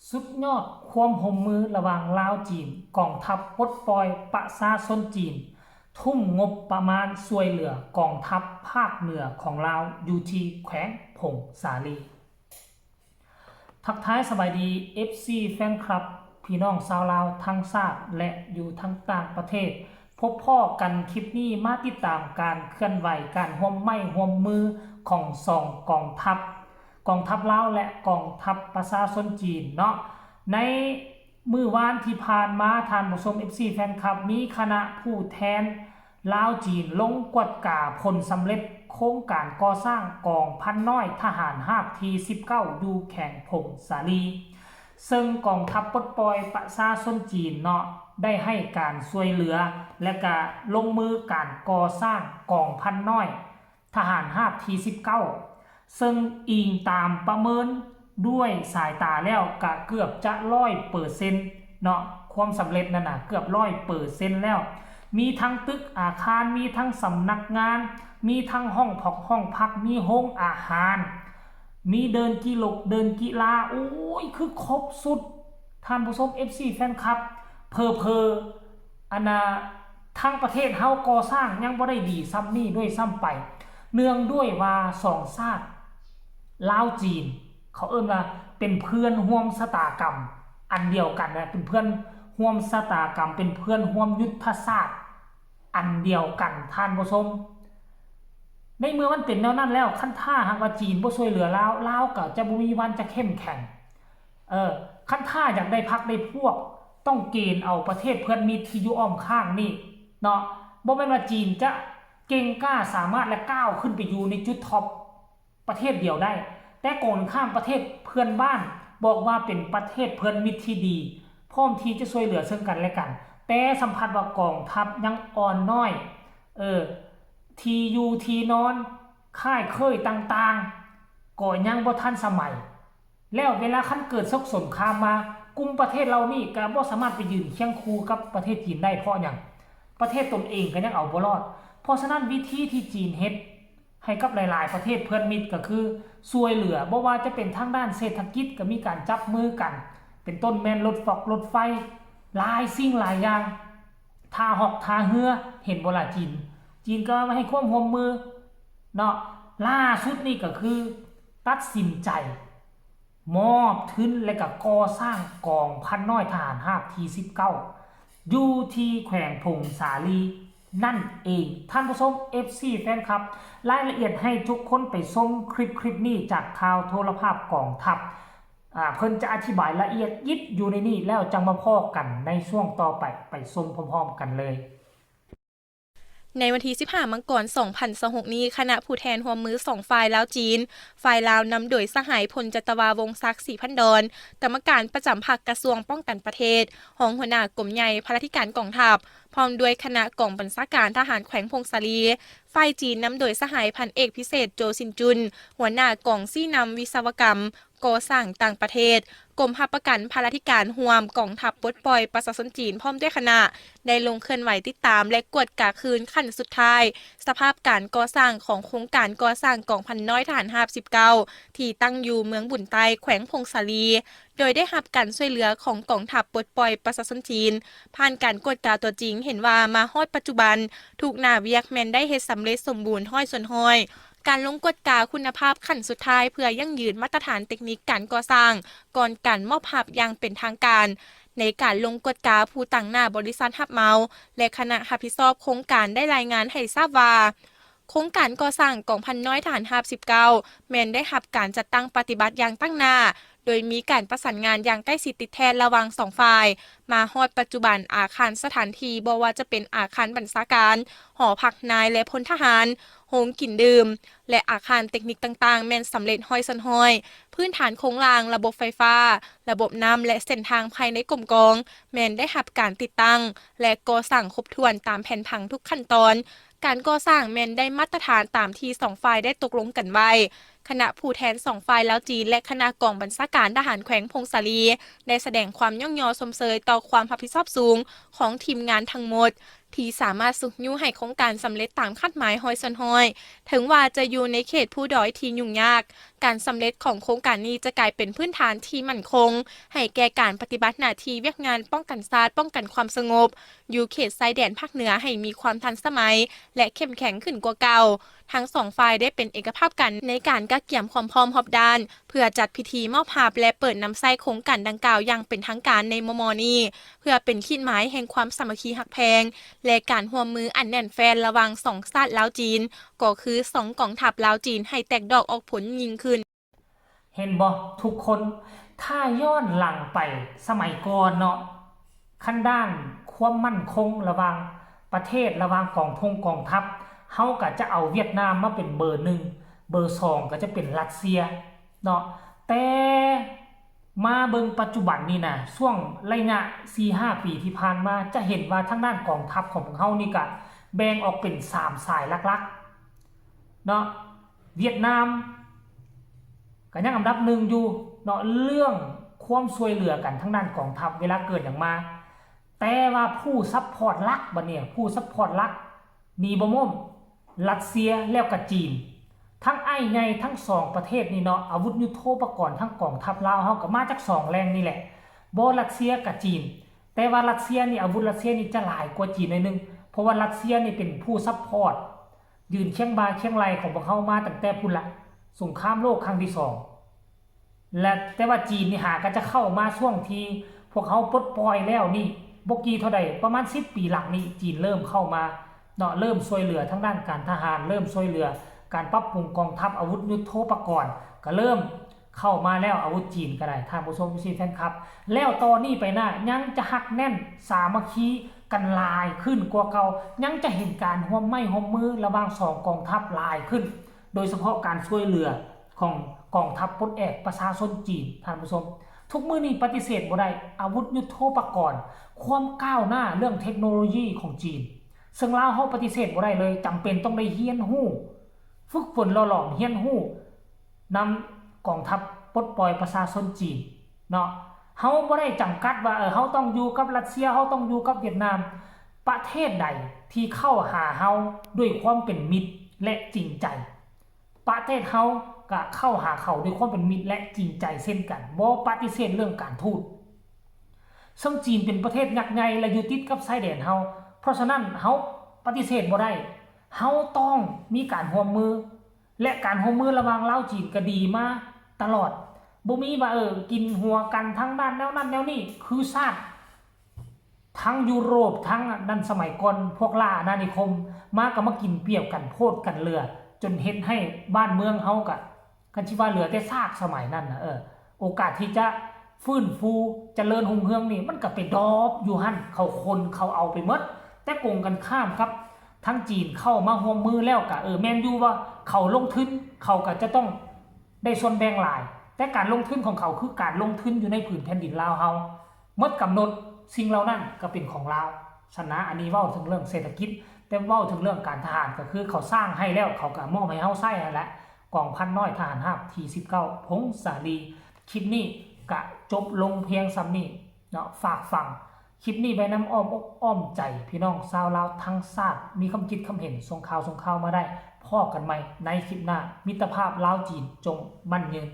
ສຸດຍອດຄວາມຮ່ວມມືລະຫວ່າງລາວ-ຈີນ, ກອງທັບປົດປ່ອຍປະຊາຊົນຈີນ ທຸ່ມງົບປະມານຊ່ວຍເຫຼືອກອງທັບພາກເໜືອຂອງລາວ ຢູ່ທີ່ແຂວງຜົ້ງສາລີ. ທັກທາຍສະບາຍດີ ເອັຟຊີ ແຟນຄລັບ ພີ່ນ້ອງຊາວລາວທັງຊາດ ແລະ ຢູ່ທັງຕ່າງປະເທດ. ພົບພໍ້ກັນຄລິບນີ້ ມາຕິດຕາມການເຄື່ອນໄຫວ, ການຮ່ວມໄມ້ຮ່ວມມືຂອງສອງກອງທັບ, ກອງທັບລາວ ແລະ ກອງທັບປະຊາຊົນຈີນເນາະ. ໃນມື້ວານທີ່ຜ່ານມາ, ທ່ານຜູ້ຊົມ ເອັຟຊີ ແຟນຄລັບ, ມີຄະນະຜູ້ແທນລາວ-ຈີນ ລົງກວດກາຜົນສຳເລັດໂຄງການກໍ່ສ້າງກອງພັນນ້ອຍທະຫານຮາບທີສິບເກົ້າ ຢູ່ແຂວງຜົ້ງສາລີ, ເຊິ່ງກອງທັບປົດປ່ອຍປະຊາຊົນຈີນເນາະ ໄດ້ໃຫ້ການຊ່ວຍເຫຼືອ ແລະ ກະລົງມືການກໍ່ສ້າງກອງພັນນ້ອຍ ທະຫານຮາບທີສິບເກົ້າ ເຊິ່ງອີງຕາມປະເມີນດ້ວຍສາຍຕາແລ້ວກະເກືອບຈະຮ້ອຍເປີເຊັນເນາະ, ຄວາມສຳເລັດນັ້ນນະເກືອບຮ້ອຍເປີເຊັນແລ້ວ. ມີທັງຕຶກອາຄານ, ມີທັງສຳນັກງານ, ມີທັງຫ້ອງພັກ, ຫ້ອງພັກ, ມີໂຮງອາຫານ, ມີເດີ່ນກິໂລ, ເດີ່ນກິລາ, ໂອ້ຍ ຄືຄົບຊຸດ ທ່ານຜູ້ຊົມ ເອັຟຊີ ແຟນຄລັບ. ເຜີໆ ອັນນ່າ ທັງປະເທດເຮົາກໍ່ສ້າງຍັງບໍ່ໄດ້ດີຊ່ຳນີ້ດ້ວຍຊ້ຳໄປ, ເນື່ອງດ້ວຍວ່າສອງຊາດລາວ-ຈີນ ເຂົາເອີ້ນວ່າເປັນເພື່ອນຮ່ວມຊະຕາກຳອັນດຽວກັນນະ, ເປັນເພື່ອນຮ່ວມຊະຕາກຳ, ເປັນເພື່ອນຮ່ວມຍຸດທະສາດອັນດຽວກັນ ທ່ານຜູ້ຊົມ. ໃນເມື່ອມັນເປັນແນວນັ້ນແລ້ວ, ຄັນຖ້າຫາກວ່າຈີນບໍ່ຊ່ວຍເຫຼືອລາວ, ລາວກໍຈະບໍ່ມີວັນຈະເຂັ້ມແຂງ. ເອີ ຄັນຖ້າຢາກໄດ້ພັກໄດ້ພວກ ຕ້ອງເກນເອົາປະເທດເພື່ອນມິດທີ່ຢູ່ອ້ອມຂ້າງນີ້ເນາະ, ບໍ່ແມ່ນວ່າຈີນຈະເກັ່ງກ້າສາມາດ ແລະ ກ້າວຂຶ້ນໄປຢູ່ໃນຈຸດທັອບປະເທດດຽວໄດ້, ແຕ່ກົງກັນຂ້າມປະເທດເພື່ອນບ້ານບອກວ່າເປັນປະເທດເພື່ອນມິດທີ່ດີ ພ້ອມທີ່ຈະຊ່ວຍເຫຼືອເຊິ່ງກັນແລະກັນ, ແຕ່ສຳພັດວ່າກອງທັບຍັງອ່ອນນ້ອຍ, ເອີ ທີ່ຢູ່ທີ່ນອນ ຄ້າຍເຄີຍຕ່າງໆ ກໍຍັງບໍ່ທັນສະໄໝ. ແລ້ວເວລາຄັນເກີດສົກສົງຄາມມາ, ກຸ່ມປະເທດເຫຼົ່ານີ້ກໍບໍ່ສາມາດໄປຢືນຄຽງຄູ່ກັບປະເທດຈີນໄດ້. ເພາະຫຍັງ? ປະເທດຕົນເອງກໍຍັງເອົາບໍ່ລອດ. ເພາະສະນັ້ນ ວິທີທີ່ຈີນເຮັດໃຫ້ກັບຫຼາຍໆປະເທດເພື່ອນມິດກໍຄືຊ່ວຍເຫຼືອ, ບໍ່ວ່າຈະເປັນທາງດ້ານເສດຖະກິດກໍມີການຈັບມືກັນ, ເປັນຕົ້ນແມ່ນລົດຟອກລົດໄຟ, ຫຼາຍສິ່ງຫຼາຍຢ່າງ, ທ່າຮອກທ່າເຮືອ, ເຫັນບໍ່ລະຈີນ? ຈີນກໍໃຫ້ຄວາມຮ່ວມມືເນາະ. ລ່າສຸດນີ້ກໍຄືຕັດສິນໃຈ ມອບທຶນ ແລະ ກະກໍ່ສ້າງກອງພັນນ້ອຍທະຫານຮາບທີສິບເກົ້າ ຢູ່ທີ່ແຂວງຜົ້ງສາລີນັ້ນເອງ. ທ່ານຜູ້ຊົມ ເອັຟຊີ ແຟນຄລັບ, ລາຍລະອຽດໃຫ້ທຸກຄົນໄປຊົມຄລິບ ຄລິບນີ້ຈາກຂ່າວໂທລະພາບກອງທັບ. ອາ, ເພິ່ນຈະອະທິບາຍລະອຽດຢິບຢູ່ໃນນີ້ ແລ້ວຈັ່ງມາພໍ້ກັນໃນຊ່ວງຕໍ່ໄປ, ໄປຊົມພ້ອມໆກັນເລີຍ. ໃນວັນທີສິບຫ້າ ມັງກອນ ສອງພັນຊາວຫົກນີ້, ຄະນະຜູ້ແທນຮ່ວມມືສອງຝ່າຍລາວ-ຈີນ, ຝ່າຍລາວນຳໂດຍສະຫາຍ ພົນຈັດຕະວາ ວົງສັກ ສີພັນດອນ, ກຳມະການປະຈຳພັກກະຊວງປ້ອງກັນປະເທດ, ຮອງຫົວໜ້າກົມໃຫຍ່ພະລາທິການກອງທັບ, ພ້ອມດ້ວຍຄະນະກອງບັນຊາການທະຫານແຂວງຜົ້ງສາລີ, ຝ່າຍຈີນນຳໂດຍສະຫາຍ ພັນເອກພິເສດ ໂຈຊິນຈຸນ, ຫົວໜ້າກອງຊີ້ນຳວິສະວະກຳ ກໍ່ສ້າງຕ່າງປະເທດ, ກົມຮັບປະກັນພະລາທິການຮ່ວມ, ກອງທັບປົດປ່ອຍປະຊາຊົນຈີນ ພ້ອມດ້ວຍຄະນະ ໄດ້ລົງເຄື່ອນໄຫວຕິດຕາມ ແລະ ກວດກາຄືນຂັ້ນສຸດທ້າຍ ສະພາບການກໍ່ສ້າງຂອງໂຄງການກໍ່ສ້າງກອງພັນນ້ອຍທະຫານຮາບທີສິບເກົ້າ ທີ່ຕັ້ງຢູ່ເມືອງບຸນໃຕ້ ແຂວງຜົ້ງສາລີ, ໂດຍໄດ້ຮັບການຊ່ວຍເຫຼືອຂອງກອງທັບປົດປ່ອຍປະຊາຊົນຈີນ. ຜ່ານການກວດກາຕົວຈິງເຫັນວ່າ ມາຮອດປັດຈຸບັນ ທຸກໜ້າວຽກແມ່ນໄດ້ເຮັດສຳເລັດສົມບູນຮ້ອຍສ່ວນຮ້ອຍ. ການລົງກວດກາຄຸນນະພາບຂັ້ນສຸດທ້າຍ ເພື່ອຢັ້ງຢືນມາດຕະຖານເຕັກນິກການກໍ່ສ້າງ ກ່ອນການມອບຮັບຢ່າງເປັນທາງການ. ໃນການລົງກວດກາ, ຜູ້ຕາງໜ້າບໍລິສັດຮັບເໝົາ ແລະ ຄະນະຮັບຜິດຊອບໂຄງການໄດ້ລາຍງານໃຫ້ຊາບວ່າ ໂຄງການກໍ່ສ້າງກອງພັນນ້ອຍທະຫານຮາບທີສິບເກົ້າ ແມ່ນໄດ້ຮັບການຈັດຕັ້ງປະຕິບັດຢ່າງຕັ້ງໜ້າ, ໂດຍມີການປະສານງານຢ່າງໃກ້ຊິດຕິດແທດລະຫວ່າງສອງຝ່າຍ. ມາຮອດປັດຈຸບັນ, ອາຄານສະຖານທີ່ ບໍ່ວ່າຈະເປັນອາຄານບັນຊາການ, ຫໍພັກນາຍ ແລະ ພົນທະຫານ, ໂຮງກິນດື່ມ ແລະ ອາຄານເຕັກນິກຕ່າງໆ ແມ່ນສຳເລັດຮ້ອຍສ່ວນຮ້ອຍ. ພື້ນຖານໂຄງລ່າງ, ລະບົບໄຟຟ້າ, ລະບົບນ້ຳ ແລະ ເສັ້ນທາງພາຍໃນກົມກອງ ແມ່ນໄດ້ຮັບການຕິດຕັ້ງ ແລະ ກໍ່ສ້າງຄົບຖ້ວນຕາມແຜນຜັງທຸກຂັ້ນຕອນ. ການກໍ່ສ້າງແມ່ນໄດ້ມາດຕະຖານຕາມທີ່ສອງຝ່າຍໄດ້ຕົກລົງກັນໄວ້. ຄະນະຜູ້ແທນສອງຝ່າຍລາວ-ຈີນ ແລະ ຄະນະກອງບັນຊາການທະຫານແຂວງຜົ້ງສາລີ ໄດ້ສະແດງຄວາມຍ້ອງຍໍຊົມເຊີຍຕໍ່ຄວາມຮັບຜິດຊອບສູງຂອງທີມງານທັງໝົດ ທີ່ສາມາດຊຸກຍູ້ໃຫ້ໂຄງການສຳເລັດຕາມຄາດໝາຍຮ້ອຍສ່ວນຮ້ອຍ, ເຖິງວ່າຈະຢູ່ໃນເຂດພູດອຍທີ່ຫຍຸ້ງຍາກ, ການສຳເລັດຂອງໂຄງການນີ້ຈະກາຍເປັນພື້ນຖານທີ່ໝັ້ນຄົງໃຫ້ແກ່ການປະຕິບັດໜ້າທີ່ວຽກງານປ້ອງກັນຊາດ, ປ້ອງກັນຄວາມສະຫງົບຢູ່ເຂດຊາຍແດນພາກເໜືອໃຫ້ມີຄວາມທັນສະໄໝ ແລະ ເຂັ້ມແຂງຂຶ້ນກວ່າເກົ່າ. ທັງສອງຝ່າຍໄດ້ເປັນເອກະພາບກັນໃນການກະກຽມຄວາມພ້ອມຮອບດ້ານ ເພື່ອຈັດພິທີມອບຮັບ ແລະ ເປີດນຳໃຊ້ໂຄງການດັ່ງກ່າວຢ່າງເປັນທາງການໃນມໍ່ໆນີ້ ເພື່ອເປັນຂີດໝາຍແຫ່ງຄວາມສາມັກຄີຮັກແພງ ແລະ ການຮ່ວມມືອັນແໜ້ນແຟ້ນລະຫວ່າງສອງຊາດລາວ-ຈີນ ກໍຄືສອງກອງທັບລາວ-ຈີນໃຫ້ແຕກດອກອອກຜົນຍິ່ງຂຶ້ນ. ເຫັນບໍ່ທຸກຄົນ? ຖ້າຍ້ອນຫຼັງໄປສະໄໝກ່ອນເນາະ, ຄັນດ້ານຄວາມໝັ້ນຄົງລະຫວ່າງປະເທດ, ລະຫວ່າງກອງທົງກອງທັບ, ເຮົາກໍຈະເອົາຫວຽດນາມມາເປັນເບີໜຶ່ງ, ເບີສອງກໍຈະເປັນຣັດເຊຍເນາະ. ແຕ່ມາເບິ່ງປັດຈຸບັນນີ້ນະ, ຊ່ວງໄລຍະສີ່ຫ້າປີທີ່ຜ່ານມາ, ຈະເຫັນວ່າທາງດ້ານກອງທັບຂອງພວກເຮົານີ້ກະແບ່ງອອກເປັນສາມສາຍຫຼັກໆເນາະ. ຫວຽດນາມກໍຍັງອັນດັບໜຶ່ງຢູ່ເນາະ ເລື່ອງຄວາມຊ່ວຍເຫຼືອກັນທາງດ້ານກອງທັບເວລາເກີດຫຍັງມາ, ແຕ່ວ່າຜູ້ຊັບພອດຫຼັກ ບັດນີ້ຜູ້ຊັບພອດຫຼັກໜີບໍ່ມ້ມ ຣັດເຊຍ ແລ້ວກໍຈີນ. ທັງອ້າຍໃຫຍ່ທັງສອງປະເທດນີ້ເນາະ, ອາວຸດຍຸດໂທປະກອນທາງກອງທັບລາວເຮົາກໍມາຈາກສອງແຫຼ່ງນີ້ແຫຼະ, ບໍ່ຣັດເຊຍກໍຈີນ. ແຕ່ວ່າຣັດເຊຍນີ້ ອາວຸດຣັດເຊຍນີ້ຈະຫຼາຍກວ່າຈີນໜ້ອຍໜຶ່ງ, ເພາະວ່າຣັດເຊຍນີ້ເປັນຜູ້ຊັບພອດ ຢືນຄຽງບ່າຄຽງໄຫຼ່ຂອງພວກເຮົາມາຕັ້ງແຕ່ພຸ້ນລະ ສົງຄາມໂລກຄັ້ງທີສອງ ແລະ ແຕ່ວ່າຈີນນີ້ຫາກໍຈະເຂົ້າມາຊ່ວງທີ່ພວກເຮົາປົດປ່ອຍແລ້ວນີ້ ບໍ່ກີ່ເທົ່າໃດ ປະມານສິບປີຫຼັງນີ້ ຈີນເລີ່ມເຂົ້າມາເນາະ, ເລີ່ມຊ່ວຍເຫຼືອທາງດ້ານການທະຫານ, ເລີ່ມຊ່ວຍເຫຼືອການປັບປຸງກອງທັບ, ອາວຸດຍຸດໂທປະກອນ ກໍເລີ່ມເຂົ້າມາແລ້ວ, ອາວຸດຈີນກໍໄດ້ ທ່ານຜູ້ຊົມ ເອັຟຊີ ແຟນຄລັບ. ແລ້ວຕໍ່ນີ້ໄປໜ້າ ຍັງຈະຮັກແໜ້ນສາມັກຄີກັນຫຼາຍຂຶ້ນກວ່າເກົ່າ, ຍັງຈະເຫັນການຮ່ວມໄມ້ຮ່ວມມືລະຫວ່າງສອງກອງທັບຫຼາຍຂຶ້ນ. ໂດຍສະເພາະການຊ່ວຍເຫຼືອຂອງກອງທັບປົດແອກປະຊາຊົນຈີນ, ທ່ານຜູ້ຊົມ, ທຸກມື້ນີ້ປະຕິເສດບໍ່ໄດ້ ອາວຸດຍຸດໂທປະກອນ, ຄວາມກ້າວໜ້າເລື່ອງເທັກໂນໂລຢີຂອງຈີນ, ເຊິ່ງລາວເຮົາປະຕິເສດບໍ່ໄດ້ເລີຍ, ຈຳເປັນຕ້ອງໄດ້ຮຽນຮູ້, ຝຶກຝົນຫຼໍ່ຫຼອມຮຽນຮູ້ນຳກອງທັບປົດປ່ອຍປະຊາຊົນຈີນເນາະ. ເຮົາບໍ່ໄດ້ຈຳກັດວ່າ ເອີ ເຮົາຕ້ອງຢູ່ກັບຣັດເຊຍ, ເຮົາຕ້ອງຢູ່ກັບຫວຽດນາມ. ປະເທດໃດທີ່ເຂົ້າຫາເຮົາດ້ວຍຄວາມເປັນມິດ ແລະ ຈິງໃຈ, ປະເທດເຮົາກະເຂົ້າຫາເຂົາດ້ວຍຄວາມເປັນມິດ ແລະ ຈິງໃຈເຊັ່ນກັນ, ບໍ່ປະຕິເສດເລື່ອງການທູດ. ເຊິ່ງຈີນເປັນປະເທດຍັກໃຫຍ່ ແລະ ຢູ່ຕິດກັບຊາຍແດນເຮົາ, ເພາະສະນັ້ນເຮົາປະຕິເສດບໍ່ໄດ້, ເຮົາຕ້ອງມີການຮ່ວມມື ແລະ ການຮ່ວມມືລະຫວ່າງລາວຈີນກະດີມາຕະຫຼອດ, ບໍ່ມີວ່າ ເອີ ກິນຫົວກັນທາງດ້ານແນວນັ້ນແນວນີ້ ຄືຊາດ ທັງຢູໂຣບ ທັງອັນນັ້ນສະໄໝກ່ອນ ພວກລ່າອານານິຄົມ ມາກໍມາກິນປຽບກັນ ໂພດກັນເຫຼືອ ຈົນເຮັດໃຫ້ບ້ານເມືອງເຮົາກະ ຄັນຊິວ່າເຫຼືອແຕ່ຊາກສະໄໝນັ້ນນະ ເອີ ໂອກາດທີ່ຈະຟື້ນຟູຈະເລີນຮຸ່ງເຮືອງນີ້ ມັນກໍໄປດອບຢູ່ຫັ້ນ, ເຂົາຄົນເຂົາເອົາໄປໝົດ. ແຕ່ກົງກັນຂ້າມກັບທາງຈີນເຂົ້າມາຮ່ວມມືແລ້ວກະ ເອີ ແມ່ນຢູ່ວ່າເຂົາລົງທຶນ ເຂົາກໍຈະຕ້ອງໄດ້ສ່ວນແບ່ງຫຼາຍ, ແຕ່ການລົງທຶນຂອງເຂົາຄືການລົງທຶນຢູ່ໃນຜືນແຜ່ນດິນລາວເຮົາ ໝົດກຳນົດ ສິ່ງເຫຼົ່ານັ້ນກໍເປັນຂອງລາວຊັ້ນນະ. ອັນນີ້ເວົ້າເຖິງເລື່ອງເສດຖະກິດ, ແຕ່ເວົ້າເຖິງເລື່ອງການທະຫານ ກໍຄືເຂົາສ້າງໃຫ້ແລ້ວ ເຂົາກໍມອບໃຫ້ເຮົາໃຊ້ຫັ້ນແຫຼະ, ກອງພັນນ້ອຍທະຫານຮາບທີສິບເກົ້າ ພົງສາລີ. ຄລິບນີ້ກະຈົບລົງພຽງສ່ຳນີ້ເນາະ, ຝາກຝັງຄລິບນີ້ໄວ້ນຳອ້ອມອົກອ້ອມໃຈພີ່ນ້ອງຊາວລາວທັງຊາດ, ມີຄຳຄິດຄຳເຫັນ ສົ່ງຂ່າວ ສົ່ງຂ່າວມາໄດ້. ພໍ້ກັນໃໝ່ໃນຄລິບໜ້າ, ມິດຕະພາບລາວ-ຈີນ ຈົ່ງໝັ້ນຍືນ.